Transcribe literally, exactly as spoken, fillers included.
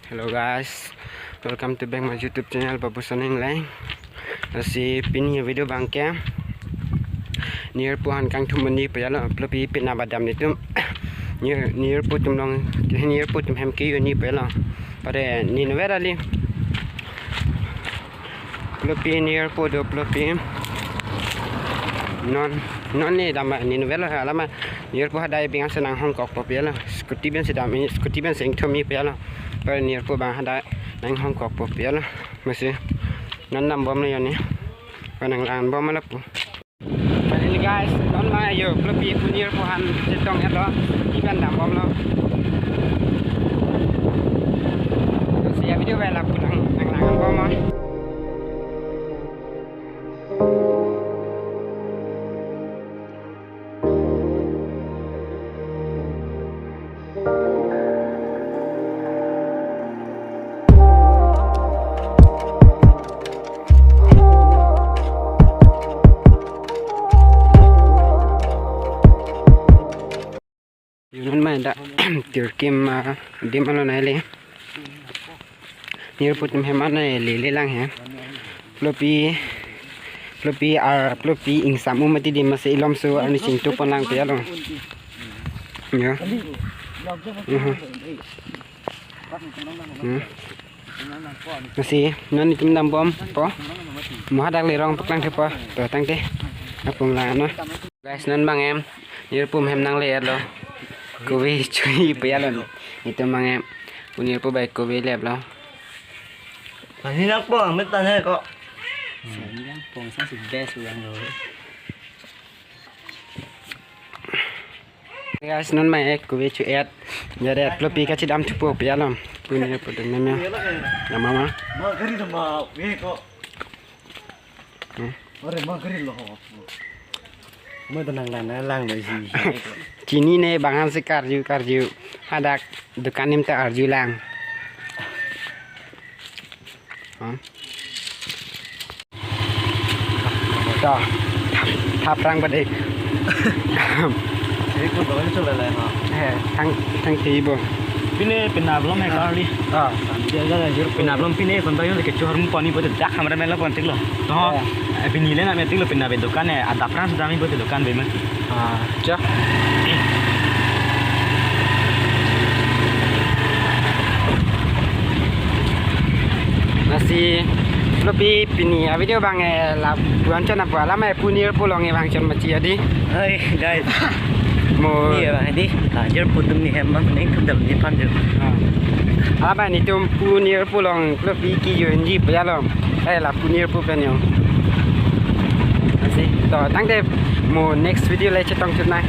Hello guys, welcome to back my YouTube channel, Babu Soneng Lang. Lasi pini video abangke Nirpu han kangthum ani pajalo, plopi pina badam nitum. Nir, Nirpu atum along, Nirpu atum hem ke-o ni pajalo. Pare ni nover ali. Plopi Nirpu do plopi. Non, non ni dam ni nover lo, alama Nirpu hadak bing an si nanghongkokpo pajalo. Scooty pen si dam, scooty pen si ingthum ni pajalo. Pare Nirpu abang hadak nanghongkokpo pajalo. Masi non dambomlo yo ni. Ko nanglangbomlo pu. Finally guys, non ma yo plopi pu Nirpu han chetong-etlo, scooty pen dambomlo. Lasi a-video pen lapu nang, nanglangbomlo. Yo non ma dak tirkim, ah, dim alo nai le. Nirpu atum hem an nai lele lang he. Plopi, plopi ar, plopi ingsam-u mati dim masi ilomso arni chingtupon lang pajalo. Yo. Mhm. Hmm. Lasi non itum dambompo. Mo hadak le rong paklang thepo. To tangte. Apung lang no. Guys, non abang em Nirpu hem nangle-etlo. Kove chui pajalo. Itum abang em pu Nirpu bai kove leplo. Ani nangpo, amit tane ko. Ani nangpo, sa si best ulang lo. Guys, non ma ek kove chu-et. Jare plopi kachidam thupo pajalo. Pu Nirpu atum meme. Nama ma. Ma gari nama, ye ko. Hmm. Are ma gari lo. Mo to nanglang, nanglang lo si. Chini ne bang an si karju, karju. Hadak dukan anim ta arju lang. Hmm. To, thap, thap rang bade. Jadi ko doan chala lai ha. Eh, thang, thang ti bo. Pine pina ablom he kali. Ah. Dia jaga jur pina ablom pine kon tayo ke chor mu pani bote dak hamra mela kon tiklo. To. Eh. Eh, pini le na me tiklo pina be dukan eh, adap rang sudah mi bote dukan be me. Ah, cha. Lasi plopi pini a-video abang eh, lapu-an chon apo alama eh pu Nirpu along eh vangchon machi adi. Hai, guys. Mo. Ni abang di. Ah, Nirpu atum ni hem abang ning tum dal ni pan jo. Ah. Alama nitum pu Nirpu along plopi ke-o unji pajalo. Eh, lapu Nirpu pen yo. Lasi to tangte mo next video le chetong chut nai.